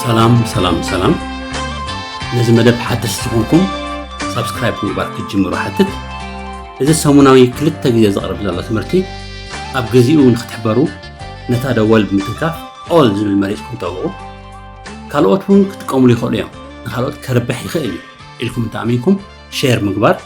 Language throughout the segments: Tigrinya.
ሰላም ሰላም ሰላም። ነዚ መደብ ሓደስቲ ዝኾንኩም ሳብስክራይብ ምግባር ክትጅምሩ ሓትት። እዚ ሰሙናዊ ክልተ ግዜ ዝቐርብ ዘሎ ትምህርቲ ኣብ ግዚኡ ንክትሕበሩ ነታ ደወል ብምትንካፍ ኦል ዝብል መሪጽኩም ጠውቑ። ካልኦት እውን ክጥቀሙሉ ይኽእሉ እዮም። ንካልኦት ከርብሕ ይኽእል እዩ ኢልኩም እንተኣሚንኩም ሼር ምግባር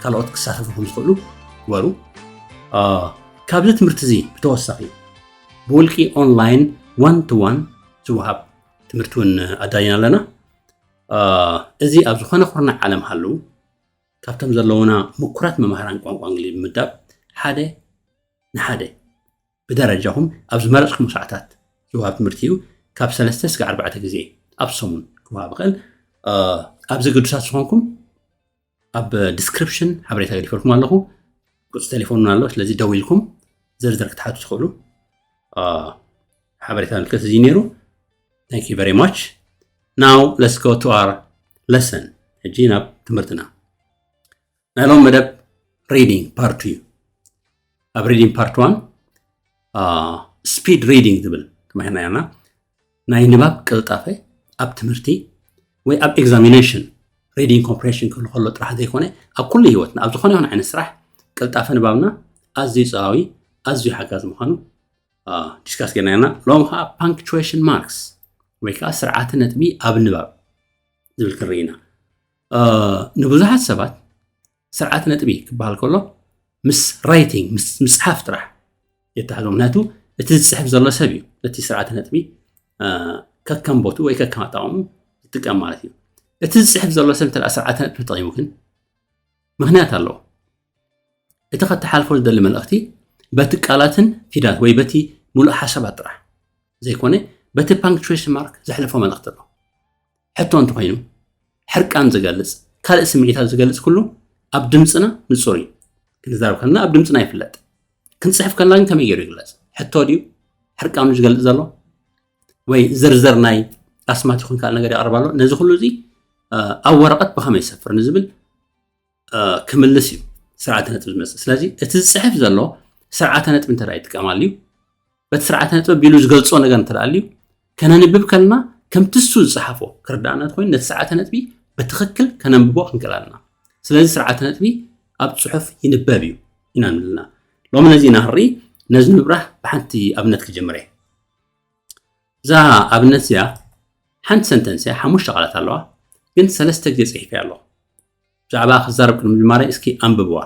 ካልኦት ክሳተፉ ከም ዝኽእሉ ግበሩ። ካብዚ ትምህርቲ እዚ ብተወሳኺ ብውልቂ ኦንላይን ዋን ቱ ዋን ዝወሃብ ትምህርቲ እውን ኣዳሊና ኣለና። እዚ ኣብ ዝኾነ ኩርናዕ ዓለም ሃለዉ ካብቶም ዘለውና ምኩራት መማህራን ቋንቋ እንግሊዝ ብምዳብ ሓደ ንሓደ ብደረጃኹም ኣብ ዝመረፅኩም ሰዓታት ዝወሃብ ትምህርቲ እዩ። ካብ ሰለስተ እስከ ኣርባዕተ ግዜ ኣብ ሰሙን ክወሃብ ይኽእል። ኣብዚ ግዱሳት ዝኾንኩም ኣብ ዲስክሪፕሽን ሓበሬታ ገዲፈልኩም ኣለኹ። ቁፅሪ ቴሌፎን ኣሎ። ስለዚ ደዊልኩም ዝርዝር ክትሓቱ ትኽእሉ። ሓበሬታ ምልክት እዚ ነይሩ። Thank you very much. Now let's go to our lesson. ሕጂ ናብ ትምህርትና። ናይ ሎም መደብ ሪዲንግ ፓርት እዩ። ኣብ ሪዲንግ ፓርት ዋን ስፒድ ሪዲንግ ዝብል ተማሂርና ኢና። ናይ ንባብ ቅልጣፈ ኣብ ትምህርቲ ወይ ኣብ ኤግዛሚኔሽን ሪዲንግ ኮምፕሬሽን ክህሉ ከሎ ጥራሕ ዘይኮነ ኣብ ኩሉ ህይወትና ኣብ ዝኾነ ይኹን ዓይነት ስራሕ ቅልጣፈ ንባብና ኣዝዩ ፀባዊ ኣዝዩ ሓጋዚ ምዃኑ ዲስካስ ገይርና ኢና። ሎም ከዓ ፓንክቹዌሽን ማርክስ ወይ ከዓ ስርዓተ ነጥቢ ኣብ ንባብ ዝብል ክንርኢ ኢና። ንብዙሓት ሰባት ስርዓተ ነጥቢ ክበሃል ከሎ ምስ ራይቲንግ ምስ ምፅሓፍ ጥራሕ የተሓዞ። ምክንያቱ እቲ ዝፅሕፍ ዘሎ ሰብ እዩ ነቲ ስርዓተ ነጥቢ ከከም ቦቱ ወይ ከከም ኣጠቃቅሙ ዝጥቀም ማለት እዩ። እቲ ዝፅሕፍ ዘሎ ሰብ እንተ ስርዓተ ነጥቢ ተጠቂሙ ግን ምክንያት ኣለዎ። እቲ ከተሓልፎ ዝደሊ መልእኽቲ በቲ ቃላትን ፊደላት ወይ በቲ ሙሉእ ሓሳባት ጥራሕ ዘይኮነ በቲ ፓንክቹዌሽን ማርክ ዘሕልፎ መልእኽቲ ኣሎ። ሕቶ እንተኮይኑ ሕርቃን ዝገልፅ ካልእ ስምዒታት ዝገልፅ ኩሉ ኣብ ድምፅና ንፁር እዩ። ክንዛረብ ከለና ኣብ ድምፅና ይፍለጥ። ክንፅሕፍ ከለና ግን ከመይ ገይሩ ይግለፅ? ሕቶ ድዩ ሕርቃኑ ዝገልፅ ዘሎ ወይ ዝርዝር ናይ ኣስማት ይኹን ካልእ ነገር የቕርብ ኣሎ? ነዚ ኩሉ እዚ ኣብ ወረቐት ብኸመይ ይሰፍር ንዝብል ክምልስ እዩ ስርዓተ ነጥቢ ዝመፅእ። ስለዚ እቲ ዝፅሕፍ ዘሎ ስርዓተ ነጥቢ እንተ ይጥቀም ኣልዩ በቲ ስርዓተ ነጥቢ ቢሉ ዝገልፆ ነገር እንተ ኣልዩ ከነንብብ ከለና ከምቲ እሱ ዝፀሓፎ ክርዳእና እንተኮይኑ ነቲ ስርዓተ ነጥቢ ብትኽክል ከነንብቦ ክንክእል ኣለና። ስለዚ ስርዓተ ነጥቢ ኣብ ፅሑፍ ይንበብ እዩ ኢና ንብልና። ሎሚ ነዚ ኢና ክንርኢ። ነዚ ንምብራህ ብሓንቲ ኣብነት ክጅምር እየ። እዛ ኣብነት እዚኣ ሓንቲ ሰንተንስ እያ፣ ሓሙሽተ ቃላት ኣለዋ፣ ግን ሰለስተ ግዜ ፅሒፈ ኣለኹ። ብዛዕባ ክዛረብ ቅድሚ ምጅማረይ እስኪ ኣንብብዋ።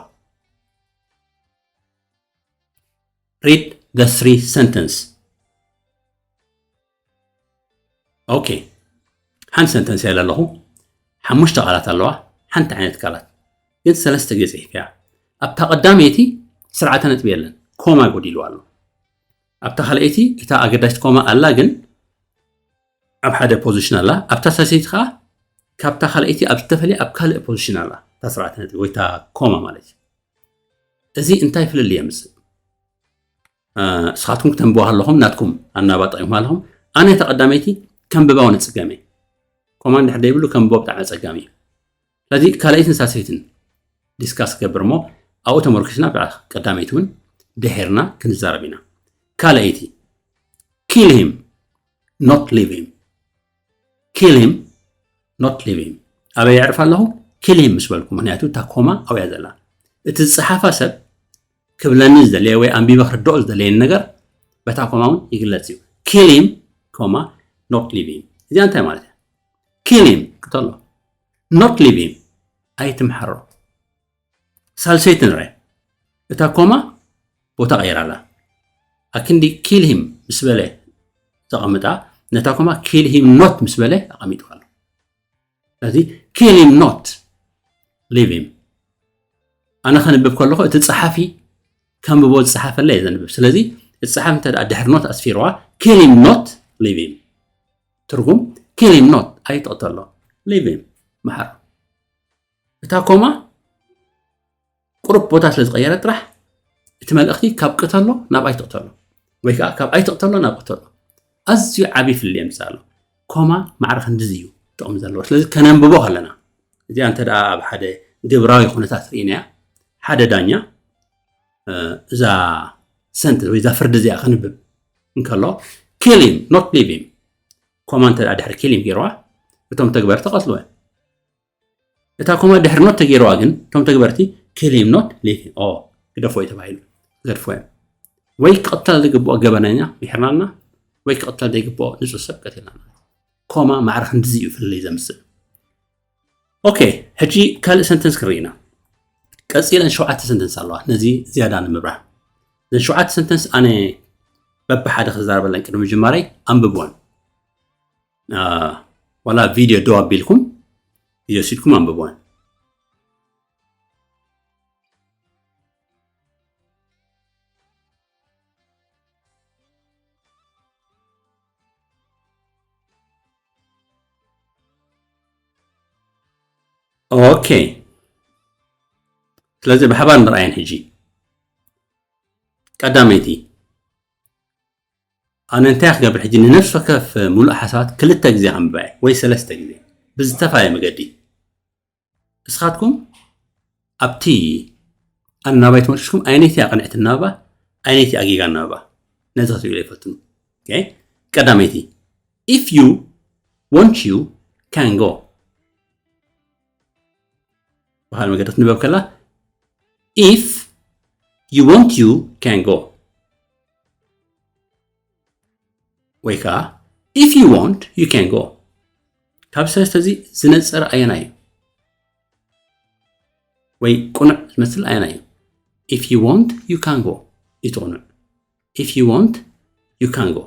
Read the three sentence. ኦኬ፣ ሓንቲ ሰንተንስ እያ ኣለኹ። ሓሙሽተ ቃላት ኣለዋ፣ ሓንቲ ዓይነት ቃላት ግን ሰለስተ ግዜ ፅሒፈ እያ። ኣብታ ቀዳመይቲ ስርዓተ ነጥቢ የለን፣ ኮማ ጎዲሉ ኣሎ። ኣብታ ካልኣይቲ እታ ኣገዳሽቲ ኮማ ኣላ፣ ግን ኣብ ሓደ ፖዚሽን ኣላ። ኣብታ ሳልሰይቲ ከዓ ካብታ ካልኣይቲ ኣብ ዝተፈለየ ኣብ ካልእ ፖዚሽን ኣላ። እታ ስርዓተ ነጥቢ ወይ እታ ኮማ ማለት እዩ። እዚ እንታይ ፍልልይ የምፅእ? ንስኻትኩም ክተንብዋ ኣለኹም ናትኩም ኣናባ ጠቂምኩም ኣለኹም። ኣነ እታ ቀዳመይቲ ከንብባው ንፅገመ። ኮማ እንድሕር ዘይብሉ ከንብቦ ብጣዕሚ ኣፀጋሚ እዩ። ስለዚ ካልኣይትን ሳልሰይትን ዲስካስ ክገብር እሞ ኣብኡ ተመርኪስና ብዓ ቀዳመይቲ እውን ድሒርና ክንዛረብ ኢና። ካልኣይቲ kill him not leave him። Kill him not leave him። ኣበይ የዕርፍ ኣለኹ? Kill him ምስ በልኩ፣ ምክንያቱ እታ ኮማ ኣብያ ዘላ። እቲ ዝፀሓፋ ሰብ ክብለኒ ዝደለየ ወይ ኣንቢበ ክርድኦ ዝደለየኒ ነገር በታ ኮማ እውን ይግለፅ እዩ። Kill him ኮማ not leave him። እዚኣ እንታይ ማለት እያ? Kill him ቅተሎ፣ not leave him ኣይትምሓሮ። ሳልሰይቲ ንርአ። እታ ኮማ ቦታ ቀይራ ኣላ። ኣክንዲ kill him ምስ በለ ዘቐምጣ ነታ ኮማ kill him not ምስ በለ ኣቐሚጥዋ ኣሎ። ስለዚ kill him not leave him። ኣነ ከንብብ ከለኹ እቲ ጸሓፊ ከንብቦ ዝጸሓፈለ እየ ዘንብብ። ስለዚ እቲ ጸሓፊ እንተ ደኣ ድሕሪ not ኣስፊርዋ kill him not leave him። ትርጉም kill him not ኣይትቕተሎ፣ leave him ምሓሮ። እታ ኮማ ቁሩብ ቦታ ስለ ዝቐየረት ጥራሕ እቲ መልእኽቲ ካብ ቅተሎ ናብ ኣይትቕተሎ ወይ ከዓ ካብ ኣይትቕተሎ ናብ ቅተሎ ኣዝዩ ዓብዪ ፍልልይ የምፅእ ኣሎ። ኮማ ማዕረ ክንድዚ እዩ ጥቕሚ ዘለዎ። ስለዚ ከነንብቦ ከለና እዚኣ እንተ ደኣ ኣብ ሓደ ግብራዊ ኩነታት ርኢናያ ሓደ ዳኛ እዛ ሰንተንስ ወይ እዛ ፍርዲ እዚኣ ከንብብ እንከሎ kill him not leave him ኮማ እንተ ድሕሪ ኪል ሂም ገይርዋ እቶም ተግበርቲ ቀትልወ። እታ ኮማ ድሕሪ ኖት ተገይርዋ ግን እቶም ተግበርቲ ኪል ሂም ኖት ሊቭ ሂም ኦ ግደፎ እዩ ተባሂሉ ገድፎ እዮም። ወይ ክቕተል ዝግብኦ ገበነኛ ምሒርናልና ወይ ክቕተል ዘይግብኦ ንጹህ ሰብ ቀቲልና ማለት እዩ። ኮማ ማዕረ ክንድዚ እዩ ፍልልይ ዘምጽእ። ኦኬ፣ ሕጂ ካልእ ሰንተንስ ክርኢ ኢና። ቀጺለን ሸውዓተ ሰንተንስ ኣለዋ። ነዚ ዝያዳ ንምብራህ እዘን ሸውዓተ ሰንተንስ ኣነ በብሓደ ክዛረበለን ቅድሚ ምጅማረይ ኣንብብወን። ዋላ ቪድዮ ደው ኣቢልኩም ቪድዮ ሲድኩም ኣንብብወን። ኦኬ፣ ስለዚ ብሓባር ንርኣየን ሕጂ። ቀዳመይቲ ኣነ እንታይ ክገብር ሕጂ ንነፍሲ ወከፍ ሙሉእ ሓሳባት ክልተ ግዜ ከንብባ ወይ ሰለስተ ግዜ ብዝተፈላለየ መገዲ። እስኻትኩም ኣብቲ ኣናባይ ተመርኪስኩም ኣየነይቲ ኣቕንዕቲ ኣናብባ ኣየነይቲ ኣጊጋ ኣናብባ ነዚ ክትብሉ ይፈትኑ። ቀዳመይቲ if you want you can go ብካል መገዲ ክትንበብ ከላ if you want you can go ወይ ከዓ if you want you can go ካብ ሰለስተ እዚ ዝነፀረ ኣየና እዩ ወይ ቁኑዕ ዝመስል ኣየና እዩ if you want you can go እዩ ቁኑዕ if you want you can go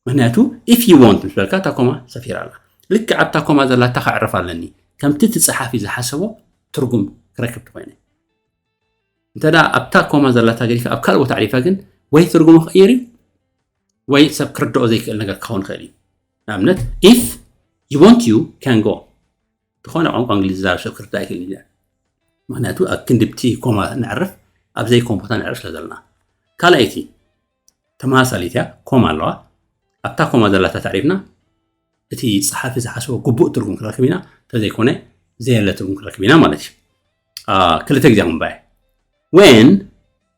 ምክንያቱ if you want ምስ በልካ እታ ኮማ ሰፊራ ኣላ ልክዕ ኣብታ ኮማ ዘላታ ከዕርፍ ኣለኒ ከምቲ እቲ ፀሓፊ ዝሓሰቦ ትርጉም ክረክብ ተኮይነ እንተ ኣብታ ኮማ ዘላታ ገዲፈ ኣብ ካልእ ቦታ ዕሪፈ ግን ወይ ትርጉሙ ክቕይር እዩ ወይ ሰብ ክርድኦ ዘይክእል ነገር ክኸውን ይኽእል እዩ ንኣብነት if you want you can go ዝኾነ ቋንቋ እንግሊዝ ዝዛረብ ሰብ ክርዳእ ይኽእል እዩ ምክንያቱ ኣብ ክንድብቲ ኮማ ነዕርፍ ኣብ ዘይኮን ቦታ ነዕርፍ ስለ ዘለና ካልኣይቲ ተመሳሳሊት እያ ኮማ ኣለዋ ኣብታ ኮማ ዘላታ ተዕሪፍና እቲ ፀሓፊ ዝሓስቦ ግቡእ ትርጉም ክረክብ ኢና እንተዘይኮነ ዘየለ ትርጉም ክረክብ ኢና ማለት እዩ ክልተ ግዜ ምንባይ when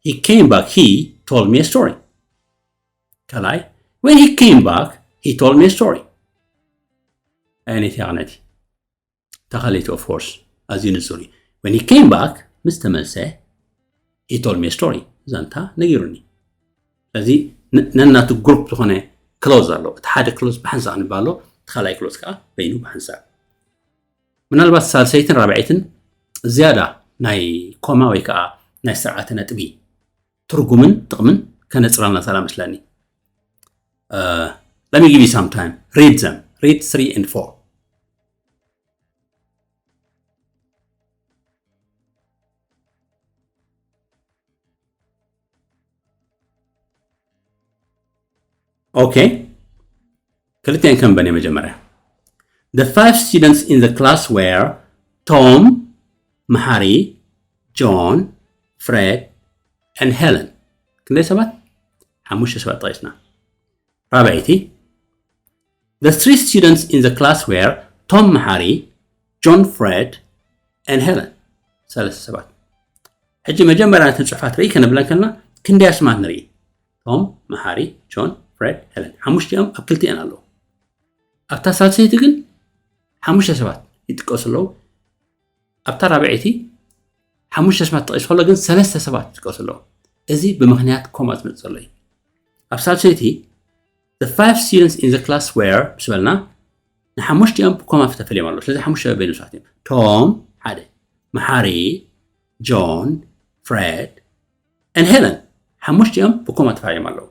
he came back he told me a story ካልኣይ when he came back he told me a story ኣየነይቲ ያቕነቲ ተኻለይቲ of course ኣዝዩ ንጹር እዩ when he came back ምስ ተመልሰ he told me a story ዛንታ ነጊሩኒ ስለዚ ነናቱ ግሩፕ ዝኾነ ክሎዝ ኣሎ እቲ ሓደ ክሎዝ ብሓንሳእ ክንባ ኣሎ እቲ ካልኣይ ክሎዝ ከዓ በይኑ ብሓንሳእ ምናልባት ሳልሰይትን ራብዐይትን ዝያዳ ናይ ኮማ ወይ ከዓ ናይ ስርዓተ ነጥቢ ትርጉምን ጥቕምን ከነፅራልና ሰላ መስለኒ let me give you some time read them read three and four okay ክልቲአን ከንበን መጀመርያ the five students in the class were Tom መሓሪ John Fred and Helen ክንደይ ሰባት ሓሙሽተ ሰባት ጠቂስና ራብዐይቲ the three students in the class were Tom መሓሪ John Fred and Helen ሰለስተ ሰባት ሕጂ መጀመርያ ነተን ፅሑፋት ርኢ ከነብለን ከለና ክንደይ ኣስማት ንርኢ ቶም መሓሪ ጆን ፍሬድ ሄለን ሓሙሽቲኦም ኣብ ክልቲአን ኣለዉ ኣብታ ሳልሰይቲ ግን ሓሙሽተ ሰባት ይጥቀሱ ኣለዉ ኣብታ ራብዐይቲ ሓሙሽተ ሰባት ተጠቂሱ ከሎ ግን ሰለስተ ሰባት ይጥቀሱ ኣለዉ እዚ ብምክንያት ኮማ ዝመፅእ ዘሎ እዩ ኣብ ሳልሰይቲ the five students in the class were ምስ በልና ንሓሙሽቲኦም ብኮማ ተፈልዮም ኣለዉ ስለዚ ሓሙሽተ በይኑ ሰባት እዮም ቶም ሓደ መሓሪ ጆን ፍሬድ and Helen ሓሙሽቲኦም ብኮማ ተፋርዮም ኣለዉ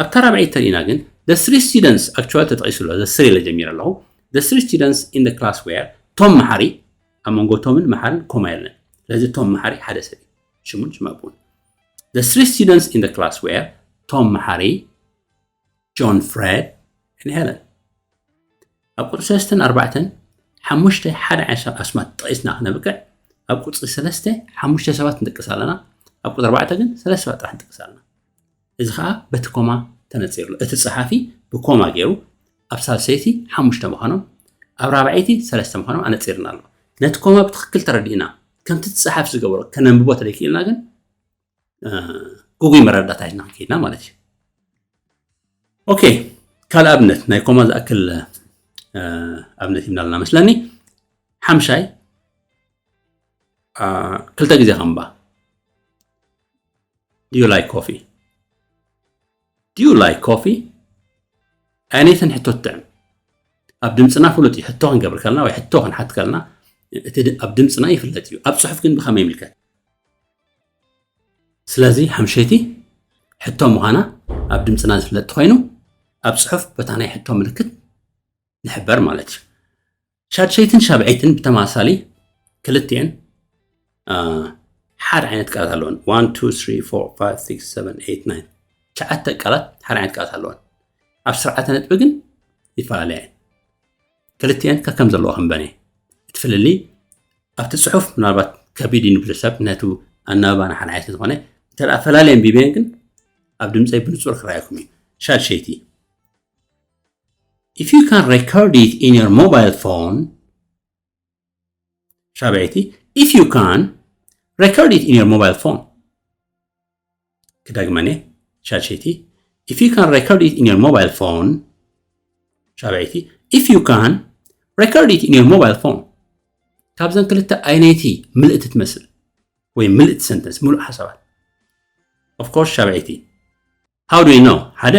ኣብታ ራብዐይቲ ተሪእና ግን the three students actually ተጠቂሱ ኣሎ the three ኢለ ጀሚረ ኣለኹ the three students in the class were ቶም መሓሪ ኣብ መንጎ ቶምን መሓርን ኮማ የለን ስለዚ ቶም መሓሪ ሓደ ሰብ እዩ ሽሙን ሽማቡን the three students in the class were ቶም መሓሪ ጆን ፍሬድ and Helen ኣብ ቁፅሪ ሰለስተን ኣርባዕተን ሓሙሽተ ሓደ ዓይነት ኣስማት ጠቂስና ክነብቅዕ ኣብ ቁፅሪ ሰለስተ ሓሙሽተ ሰባት ንጥቀስ ኣለና ኣብ ቁፅሪ ኣርባዕተ ግን ሰለስተ ሰባት ጥራሕ ንጥቀስ ኣለና እዚ ከዓ በቲ ኮማ ተነፂርሉ እቲ ፀሓፊ ብኮማ ገይሩ ኣብ ሳልሰይቲ ሓሙሽተ ምዃኖም ኣብ ራብዐይቲ ሰለስተ ምዃኖም ኣነፂርና ኣሎ ነቲ ኮማ ብትክክል ተረዲእና ከምቲ እቲ ፀሓፊ ዝገበሮ ከነንብቦ ተደይክእልና ግን ጉጉይ መረዳእታ ሒዝና ክንከይድና ማለት እዩ ኦኬ ካልእ ኣብነት ናይ ኮማ ዝኣክል ኣብነት ይብናልና መስለኒ። ሓምሻይ ክልተ ግዜ ከንባ። Do you like coffee? Do you like coffee? ኣይነይተን ሕቶ ትጥዕም። ኣብ ድምፅና ፍሉጥ እዩ። ሕቶ ክንገብር ከልና ወይ ሕቶ ክንሓት ከልና እቲ ኣብ ድምፅና ይፍለጥ እዩ። ኣብ ፅሑፍ ግን ብኸመይ ይምልከት? ስለዚ ሓምሸይቲ ሕቶ ምዃና ኣብ ድምፅና ዝፍለጥ ኮይኑ ኣብ ፅሑፍ በታ ናይ ሕቶ ምልክት ንሕበር ማለት እዩ። ሻድሸይትን ሻብዐይትን ብተመሳሳሊ ክልቲኤን ሓደ ዓይነት ቃላት ኣለወን። ትሽዓተ ቃላት ሓደ ዓይነት ቃላት ኣለወን። ኣብ ስርዓተ ነጥቢ ግን ይፈላለያ እየን። ክልቲኤን ከከም ዘለዎ ክንበን እየ። እቲ ፍልልይ ኣብቲ ፅሑፍ ምናልባት ከቢድ እዩ ንብዙሕ ሰብ፣ ነቱ ኣናባባና ሓደ ዓይነት ዝኾነ እንተ ኣፈላለየ ኣንቢበን ግን ኣብ ድምፀይ ብንፁር ክረኣየኩም እዩ። ሻድሸይቲ if you can record it in your mobile phone. ሻብዐይቲ if you can record it in your mobile phone. ክደግመን እየ። ሻድሸይቲ if you can record it in your mobile phone. ሻብዐይቲ if you can record it in your mobile phone. ካብዘን ክልተ ኣይነይቲ ምልእቲ ትመስል ወይ ምልእቲ ሰንተንስ፣ ምሉእ ሓሳባት? Of course ሻብዐይቲ። How do you know? ሓደ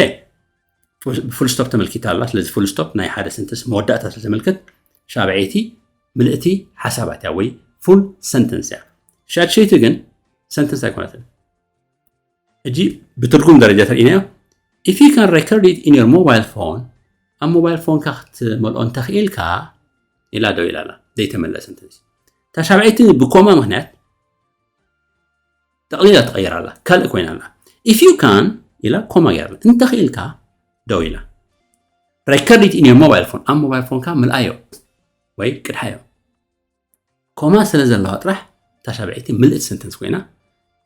ብፉል ስቶፕ ተመልኪታ ኣላ። ስለዚ ፉል ስቶፕ ናይ ሓደ ሰንተንስ መወዳእታ ስለተመልክት ሻብዐይቲ ምልእቲ ሓሳባት እያ ወይ ፉል ሰንተንስ እያ። ሻድሸይቲ ግን ሰንተንስ ኣይኮነትን። ሕጂ ብትርጉም ደረጃ ተርእናዮ። If you can record it in your mobile phone፣ ኣብ ሞባይል ፎንካ ክትመልኦ እንተኽኢልካ ኢላ ደው ኢላ ኣላ። ዘይተመለአ ሰንተንስ። እታ ሻብዐይቲ ብኮማ ምክንያት ጠቕሊላ ትቐይር ኣላ፣ ካልእ ኮይና ኣላ። If you can ኢላ ኮማ ገይራ፣ እንተኽኢልካ ደው ኢላ። Record it in your mobile phone፣ ኣብ ሞባይል ፎንካ ምልኣዮ ወይ ቅድሓዮ። ኮማ ስለ ዘለዋ ጥራሕ እታ ሻብዐይቲ ምልእቲ ሰንተንስ ኮይና፣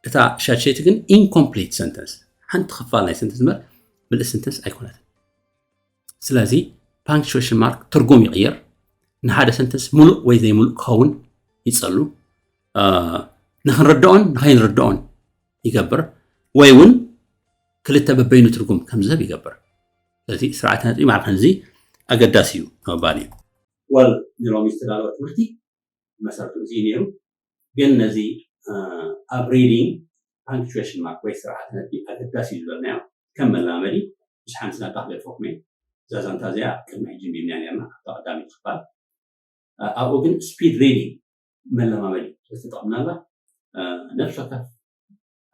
እታ ሻድሸይቲ ግን ኢንኮምፕሊት ሰንተንስ፣ ሓንቲ ክፋል ናይ ሰንተንስ እምበር ምልእቲ ሰንተንስ ኣይኮነትን። ስለዚ ፓንክቹዌሽን ማርክ ትርጉም ይቕይር፣ ንሓደ ሰንተንስ ሙሉእ ወይ ዘይሙሉእ ክኸውን ይጸሉ፣ ንክንርድኦን ንኸይንርድኦን ይገብር፣ ወይ እውን ክልተ በበይኑ ትርጉም ከም ዝህብ ይገብር። ስለዚ ስርዓተ ነጥቢ ማዕረ ከምዚ ኣገዳሲ እዩ ንምባል እዩ። ወል ንሎሚ ዝተዳለወ ትምህርቲ መሰረቱ እዚ እዩ ነይሩ። ግን ነዚ ኣብ ሪዲንግ ፓንክቹዌሽን ማርክ ወይ ስርዓተ ነጥቢ ኣገዳሲ እዩ ዝበልናዮ ከም መላመዲ ብዙሓን ስናታ ክገድፈኩም እየ። እዛ ዛንታ እዚኣ ቅድሚ ሕጂ ቢብና ነርና ኣብታ ቀዳሚት ክፋል። ኣብኡ ግን ስፒድ ሪዲንግ መለማመዲ ዝተጠቕምናላ። ነፍሲ ወከፍ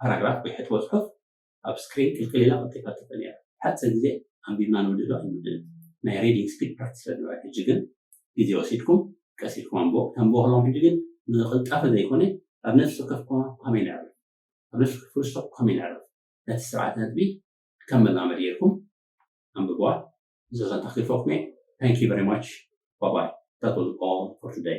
ፓራግራፍ ወይ ሕትወ ጽሑፍ ኣብ ስክሪን ቅልቅል ኢላ ቀልጢፋ ትፈልያ። ሓፂር ግዜ ኣንቢብና ንውድዶ ኣይንውድን። ናይ ሪዲንግ ስፒድ ፕራክቲስ ንግበር። ሕጂ ግን ግዜ ወሲድኩም ቀስ ኢልኩም ኣንብቦ። ተንብቦ ከለኹም ሕጂ ግን ንቅልጣፈ ዘይኮነ ኣብ ነፍሲ ወከፍ ኮማ ኮመይ ንዕርፍ፣ ኣብ ነፍሲ ወከፍ ፉል ስቶፕ ኮመይ ንዕርፍ። ነቲ ስርዓት ነጥቢ ከም መላመዲ ጌርኩም ኣንብብዋ። እዛ ዛንታ ክልፈኩም እየ። Thank you very much. Bye bye. That was all for today.